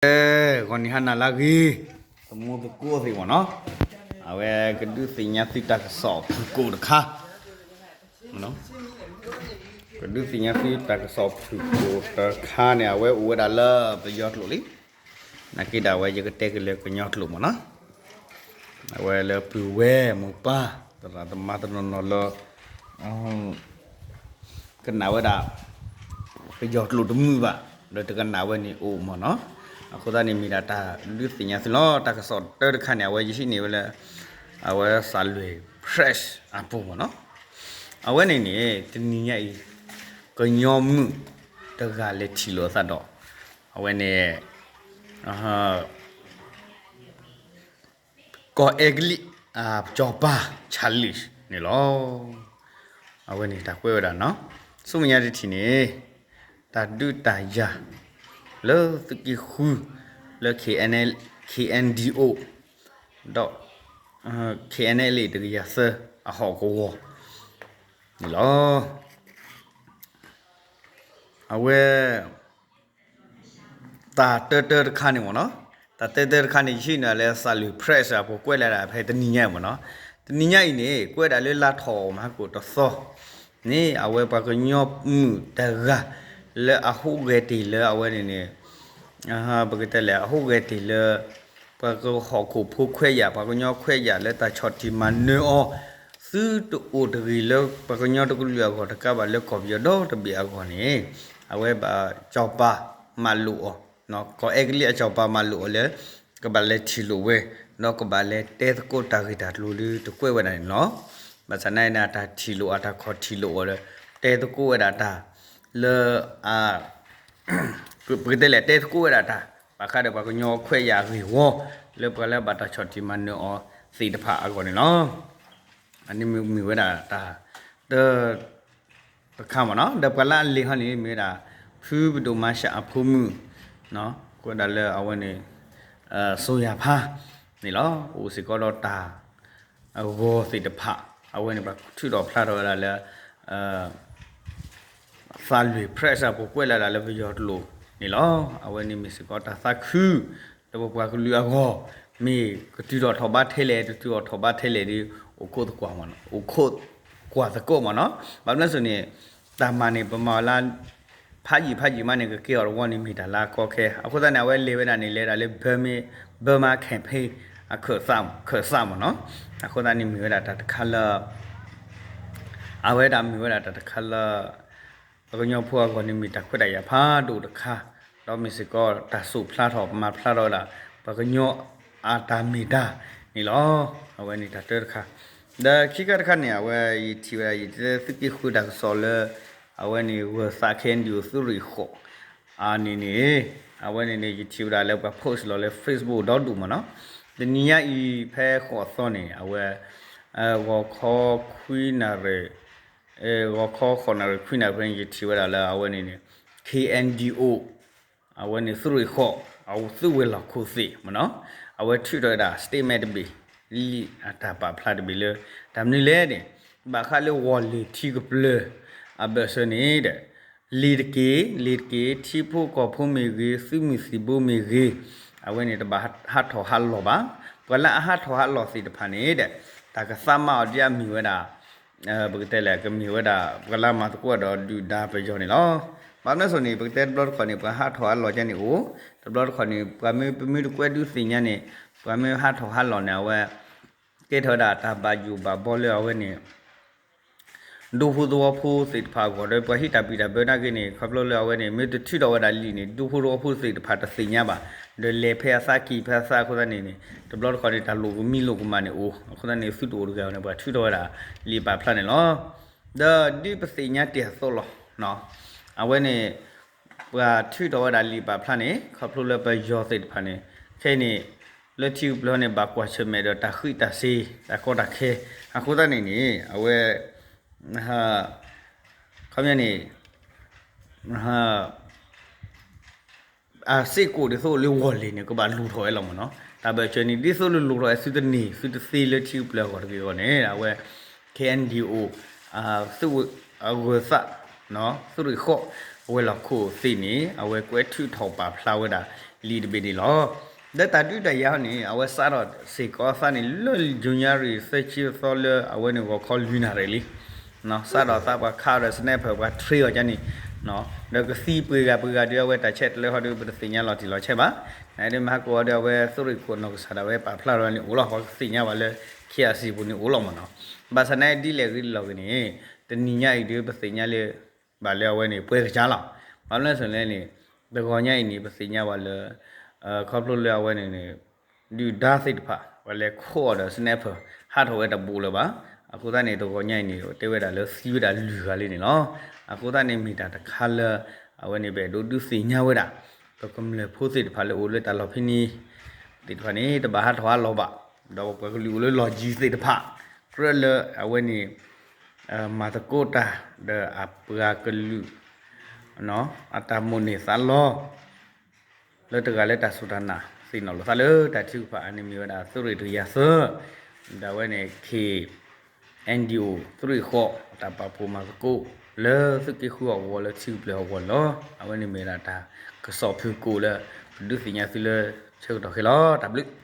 ဂီၤနံၤဟါနၤလၢအဂ့ၤ, သမူသကိးသ့ၣ်မ့ၢ်နီၤ, အဝဲကဒုးသ့ၣ်ညါသုတၢ်ကစီၣ်ဖုၣ်ကိာ်တခါ, ကဒုးသ့ၣ်ညါသုတၢ်ကစီၣ်ဖုၣ်ကိာ်တခါန့ၣ် အဝဲအိၣ်ဝဲဒၣ်လၢပယီၤကျိာ်လံ, နာ်က့ဒၣ်ဝဲယကတဲက့ၤလၢကညီကျိာ်မ့ၢ်နီၤ, အဝဲလၢပုၢ်ဝဲၢ်မိၢ်ပၢ် သရၣ်သမါတနီၤနီၤလၢ ကနၣ်ဝဲဒၣ် ပယီၤကျိာ်တမုာ်ဘၣ်, ဒီးတကနၣ်ဝဲန့ၣ်အိၣ်မ့ၢ်နီၤ, အဃိသတးန့ၣ်မ့ၢ်ဒၣ်တၢ်ဒုးသ့ၣ်ညါသုလီၤ. တၢ်ကစီၣ်တၢတခါန့ၣ် အဝဲယဟံးန့ၢ်ဝဲလၢ အဝဲ Salween Press အပူၤမ့ၢ်နီၤ, အဝဲန့ၣ်န့ၣ် တနံၤညါအံၤ ကညီမုၣ်တဂၤလဲၤထံၣ်လိာ်အသးဒီး အဝဲန့ၣ် ကီၢ်အဲကလံး စီၤပၤ Charlie န့ၣ်လီၤ. အဝဲန့ၣ်တၢ်ကွဲးဝဲဒၣ်နီၤ, ဆူမဲာ်ညါတထံၣ်န့ၣ် တၢ်ဒုးတၢ်ယၤ လၢသုးက့ဃု လၢ K N L, K N D O ဒီး K N L A တကယၤသၢအဟီၣ်ကဝီၤန့ၣ်လီၤ. အဝဲ တၢ်တၢတၢတခါန့ၣ်မ့ၢ်နီၤ, တၢ်တၢတၢတခါန့ၣ် ယဟံးန့ၢ်လၢ Salween Press အပူၤကွဲးလၢဒၣ်ဖဲတနံၤညါမ့ၢ်နီၤ, တနံၤညါအံၤန့ၣ် ကွဲးဒၣ်လၢလါထီၣ်မၤဟကိၣ်တသီန့ၣ် အဝဲပှၤကညီမုၣ်တဂၤ လၢအဟူးဂဲၤတ့ၢ်လၢအဝဲန့ၣ်န့ၣ် ပကတဲလဲၣ် အဟူးဂဲၤတ့ၢ်လၢ ပှၤကဟီၣ်ခိၣ်ဖိခွဲးယာ် ပှၤကညီခွဲးယာ်လၢတၢ်ဆီၣ်တံၢ်မၤနၢၤအီၤ သုတအိၣ်တဂ့ၤလၢပှၤကညီတကလုာ်အဂီၢ် တကးဘၣ်လၢကီၢ်ပယီၤဒီတဘ့ၣ်အဂီၢ်န့ၣ် အဝဲဘၣ်စီၤပၤမၤလိာ်အီၤ, ကီၢ်အဲကလံးအစီၤပၤမၤလိာ်အီၤလၢ ကဘၣ်လဲၤထံၣ်လိာ်ဝဲ ဒီးကဘၣ်လဲၤတဲသကိးတၢ်ဂ့ၢ်တၢ်ကျိၤလၢတကွဲးဝဲဒၣ်န့ၣ်လီၤ. ဘၣ်ဆၣ်နာ်အံၤန့ၣ် အတၢ်ထံၣ်လိာ်အတၢ်ခီၣ်ထံၣ်လိာ်အီၤလၢ တဲသကိးဝဲဒၣ်တၢ်လၢ ပကတဲလဲၣ် တဲသကိးဝဲဒၣ်တၢ် ဘၣ်ဃးဒီးပှၤကညီခွဲးယာ်အဂ့ၢ်ဝီ လၢပှၤလၢအဘၣ်တၢ်ဆီၣ်တံၢ်မၤနၢၤအီၤသ့ၣ်တဖၣ်အဂီၢ်န့ၣ်လီၤ. အန့ၣ်မ့ၢ်ဝဲဒၣ်တၢ် တ တခါမ့ၢ်နီၤ, ဒီးပှၤလၢအလဲၤဟီန့ၣ် မ့ၢ်ဝဲဒၣ် ဖုပဒိၣ်မၤရှးအဖိမုၣ် ကွဲးဒၣ်လၢအဝဲန့ၣ် စိၤယၤဖါန့ၣ်လီၤ. အိၣ်စ့ၢ်ကီးဒီးတၢ် အဂီၤသ့ၣ်တဖၣ် အဝဲန့ၣ်ပှၤထုးထီၣ်ဖျါထီၣ်ဝဲဒၣ်လၢ Salween Press အပူၤကွဲးလၢဒၣ်လၢပယီၤကျိာ်န့ၣ်လီၤ. အဝဲန့ၣ်မ့ၢ်စ့ၢ်ကီးတၢ်သးခု လၢပပှၤကလုာ်အဂီၢ် မ့ၢ်ကတုၤထီၣ်ထီၣ်ဘးထဲလဲၣ် တတုၤထီၣ်ထီၣ်ဘးထဲလဲၣ်ဒီး အိၣ်ခိးသကိးမ့ၢ်နီၤ, အိၣ်ခိးကွၢ်သကိးမ့ၢ်နီၤ. ဘၣ်မနုၤအဃိန့ၣ် တၢ်မၤန့ၣ် ပမၤအီၤလၢ ဖးယံာ်ဖးယံာ်မးန့ၣ် ကကဲအီၤတဝီန့ၣ် မ့ၢ်တၢ်လၢအကီခဲ. အဃိသတးန့ၣ် အဝဲလဲၤဝဲဒၣ်န့ၣ် လဲၤဒၣ်လၢ Burma, Burma Campaign အခၢၣ်သးမ့ၢ်နီၤ. အဃိသတးန့ၣ် မ့ၢ်ဝဲဒၣ်တၢ်တခါလၢ အဝဲဒၣ်မ့ၢ်ဝဲဒၣ်တၢ်တခါလၢ ပှၤကညီဖိအဂီၢ်န့ၣ် မ့ၢ်တၢ်ခွဲးတၢ်ယာ်ဖးဒိၣ်တခါ, ဒီးမ့ၢ်စ့ၢ်ကီးတၢ်စိာ်ဖျါထီၣ်မၤဖျါထီၣ်ဝဲဒၣ် ပှၤကညီအတၢ်မ့ၢ်တၢ်န့ၣ်လီၤ. အဝဲန့ၣ်တၢ်တၢတခါ, ဒီးခံခါတခါန့ၣ် အဝဲယထံၣ်ဝဲဒၣ် ယတဲသုးက့ဃုတၢ်ကစီၣ်လၢ အဝဲန့ၣ် ဂၢၤသး K N D O သုးရ့ၣ်ဃိး အန့ၣ်န့ၣ် အဝဲန့ၣ်န့ၣ် ယထံၣ်ဝဲဒၣ်လၢပှၤ post လီၤလၢ Facebook ဒီဒူၣ်မ့ၢ်နီၤ. တနံၤညါအံၤဖဲဃိးသီန့ၣ် အဝဲ ဂီၤခီခွံနၣ်ရံၣ် ဂီၤခီဃိးနၣ်ရံၣ်ခွံနၣ်ရံၣ်ဖဲန့ၣ် ယထံၣ်ဝဲဒၣ်လၢအဝဲန့ၣ်န့ၣ် K N D O အဝဲန့ၣ်သုးရ့ၣ်ဃိး အသုးဝဲၤလီၢ်ခိၣ်သ့ၣ်မ့ၢ်နီၤ အဝဲထုးထီၣ်ဝဲဒၣ် statement တဘ့ၣ် လံာ်အတၢ်ပာ်ဖျါတဘ့ၣ်လၢ တၢ်မနုၤလဲၣ်န့ၣ် ဘၣ်ဃးလၢဝီၢ်လ့ၤထံကပျၢၤအဘၢၣ်စၢၤန့ၣ်ဒီး လ့ၤတက့ၢ် လ့ၤတက့ၢ် ထံဖိကီၢ်ဖိမ့ၢ်ဂ့ၤ သုးမုၢ်သံၣ်ဘိမ့ၢ်ဂ့ၤ အဝဲန့ၣ်တဘၣ်ဟးထီၣ်ဟးလီၤဘၣ်. ပှၤလၢအဟးထီၣ်ဟးလီၤသ့ၣ်တဖၣ်န့ၣ်ဒီး တၢ်ကသးမၤအီၤဒ်အမ့ၢ်ဝဲဒၣ် ပကတဲလဲၣ် ကမ့ၢ်ဝဲဒၣ် ပှၤလၢမၤသကိးဒီးဒုၣ်ဒါပယီၤန့ၣ်လီၤ. ဘၣ်မနုၤအဃိန့ၣ် ပကတဲတဘျီတခီၣ်န့ၣ် ပှၤဟးထီၣ်ဟးလီၤကဲန့ၣ်အိၣ် တဘျီတခီၣ်န့ၣ် ပှၤမ့ၢ်ပမ့ၢ်တကွဲဒုးသ့ၣ်ညါန့ၣ် ပှၤမ့ၢ်ဟးထီၣ်ဟးလီၤန့ၣ် အဝဲ ကဲထီၣ်ဝဲဒၣ်တၢ်ဘၣ်ယိၣ်ဘၣ်ဘီလၢအဝဲန့ၣ် ဒူဖိသဝီဖိသ့ၣ်တဖၣ်အဂီၢ်ဒီး ပှၤဟံးတၢ်ဘံၣ်တၢ်ဘၢနာ်က့န့ၣ် ခီဖျိလၢအဝဲန့ၣ် မ့ၢ်တထုးထီၣ်ဝဲဒၣ်လံာ်န့ၣ် ဒူဖိသဝီဖိသ့ၣ်တဖၣ်တသ့ၣ်ညါဘၣ် ဒီးလဲၤဖဲအသးကံၢ်ဖဲအသးအဃိသတးန့ၣ်န့ၣ် တဘျီတခီၣ်န့ၣ် တၢ်လိၣ်ကမံလိၣ်ကမၣ်န့ၣ်အိၣ် အဃိသတးန့ၣ် သုတအိၣ်တဂၤန့ၣ် ပှၤထုးထီၣ်ဝဲဒၣ်လံာ်ပာ်ဖျါန့ၣ်လီၤ. ဒီးဒ်ပသ့ၣ်ညါတ့ၢ်အသိးလီၤ. အဝဲန့ၣ် ပှၤထုးထီၣ်ဝဲဒၣ်လံာ်ပာ်ဖျါန့ၣ် ခီဖျိလၢပယီၤသ့ၣ်တဖၣ်န့ၣ် ခဲအံၤန့ၣ် လၢထံကပျၢၤန့ၣ် ဘၣ်ကွၢ်ဆၢၣ်မဲာ်ဒီးတၢ်ဃံးတၢ်စ့ၤ တၢ်ကီတၢ်ခဲ အဃိသတးန့ၣ်န့ၣ် အဝဲ ခီပညီန့ၣ် အစ့ၢ်ကီးဒ်သိးလၢဝီၢ်လ့ၤန့ၣ် ကဘၣ်လူၤထီၣ်ဝဲလီၤမ့ၢ်နီၤ. တၢ်ဘၢၣ်စၢၤန့ၣ် ဒ်သိးလၢလူၤထီၣ်ဝဲ သုတန့ၢ် သုတသ့လၢထံကပျၢၤအဂီၢ်တဂ့ၤအဂီၢ်န့ၣ် အဝဲ K N D O သုးဝဲ အဂၢၤသး သုးရ့ၣ်ဃိး အဝဲၤလီၢ်ခိၣ်သ့ၣ်န့ၣ် အဝဲကွဲးထုးထီၣ်ပာ်ဖျါဝဲဒၣ် လံာ်တဘ့ၣ်န့ၣ်လီၤ. လၢတၢ်ဒုးတၢ်ယၤန့ၣ် အဝဲစးထီၣ်စ့ၢ်ကီးအသးန့ၣ် လၢ January သၢဆံသီလၢအဝဲန့ၣ်ဂီၤခီလွံၢ်နၣ်ရံၣ်လံ. စးထီၣ်သးပှၤခးအီၤဒီး sniper ပှၤ train အီၤကန့ၣ် ဒီးကသံပှဲၤဂၤပှဲၤဂၤဒီး အဝဲတၢ်ဆဲးတလၢဟီဒီး ပတသ့ၣ်ညါလီၤတံၢ်လီၤဆဲးဘၣ်. နဒုးမ့ၢ်ဟးကိးအီၤဒီး အဝဲသုးရ့ၣ်ခိၣ်နီၢ်ကစၢ်ဒၣ်ဝဲပာ်ဖျါထီၣ်န့ၣ်အိၣ်လီၤ. ပှၤကသ့ၣ်ညါဘၣ်လၢ KIC ပူၤန့ၣ်အိၣ်လီၤမ့ၢ်နီၤ. ဘၣ်ဆၣ်နာ်ဒ်လဲၣ်ဂ့ၤလီၤဂ့ၤန့ၣ် တနံၤညါအံၤဒီး ပသ့ၣ်ညါလၢ ဘၣ်လၢအဝဲန့ၣ် ပှဲၤကစၢ်လီၤ. ဘၣ်မနုၤလဲၣ်န့ၣ် တဂီၤညါအံၤန့ၣ် ပသ့ၣ်ညါဘၣ်လၢ ခီဖျိလၢအဝဲန့ၣ်န့ၣ် ဒုၣ်ဒါသ့ၣ်တဖၣ် ပှၤလဲၤခိးအီၤဒီး sniper ဟးထီၣ်ဝဲတဘိးလၢၤဘၣ်. အဃိသတးန့ၣ် တဂီၤညါအံၤန့ၣ် တဲဝဲဒၣ်လၢသံဝဲဒၣ်လွံၢ်ဂၤလံန့ၣ်လီၤ. အဃိသတးန့ၣ် မ့ၢ်တၢ်တခါလၢ အဝဲန့ၣ် ပအဲၣ်ဒိးဒုးသ့ၣ်ညါဝဲဒၣ် ပကမျၢၢ်ဖိသ့ၣ်တဖၣ်လၢအိၣ်လၢတၢ်လီၢ်ဖဲန့ၣ် သ့ၣ်တဖၣ်န့ၣ် တဘၣ်ဟးထီၣ်ဟးလီၤဘၣ်, ဒီးပှၤကလုာ်အိၣ်လၢလီၢ်ကံၤသ့ၣ်တဖၣ် ကြၢးလၢအဝဲန့ၣ် မၤသကိးတၢ် ဒီးအပှၤကလုာ် အတၢ်မိၣ်န့ၢ်သးလီ လၢတဂၤလၢတၢ်စူၢ်တၢ်နာ် သ့ၣ်နီၣ်လိာ်သးလၢတၢ်ထုကဖၣ်အန့ၣ်မ့ၢ်ဝဲဒၣ်သုးရ့ၣ်တကယၤသၢ ဒီးအဝဲန့ၣ် K N D O သုးရ့ၣ်ဃိး တၢ်ပာ်ဖှိၣ်မၤသကိး လၢသုးက့ဃုအဂီၢ်လၢထံကပျၢၤအဂီၢ်န့ၣ်လီၤ. အဝဲန့ၣ်မ့ၢ်ဝဲဒၣ်တၢ်ကစီၣ်ဖုၣ်ကိာ်လၢ ပဒုးသ့ၣ်ညါသုလၢဆၢကတီၢ်ခဲလီၤ. တၢ်ဘျုး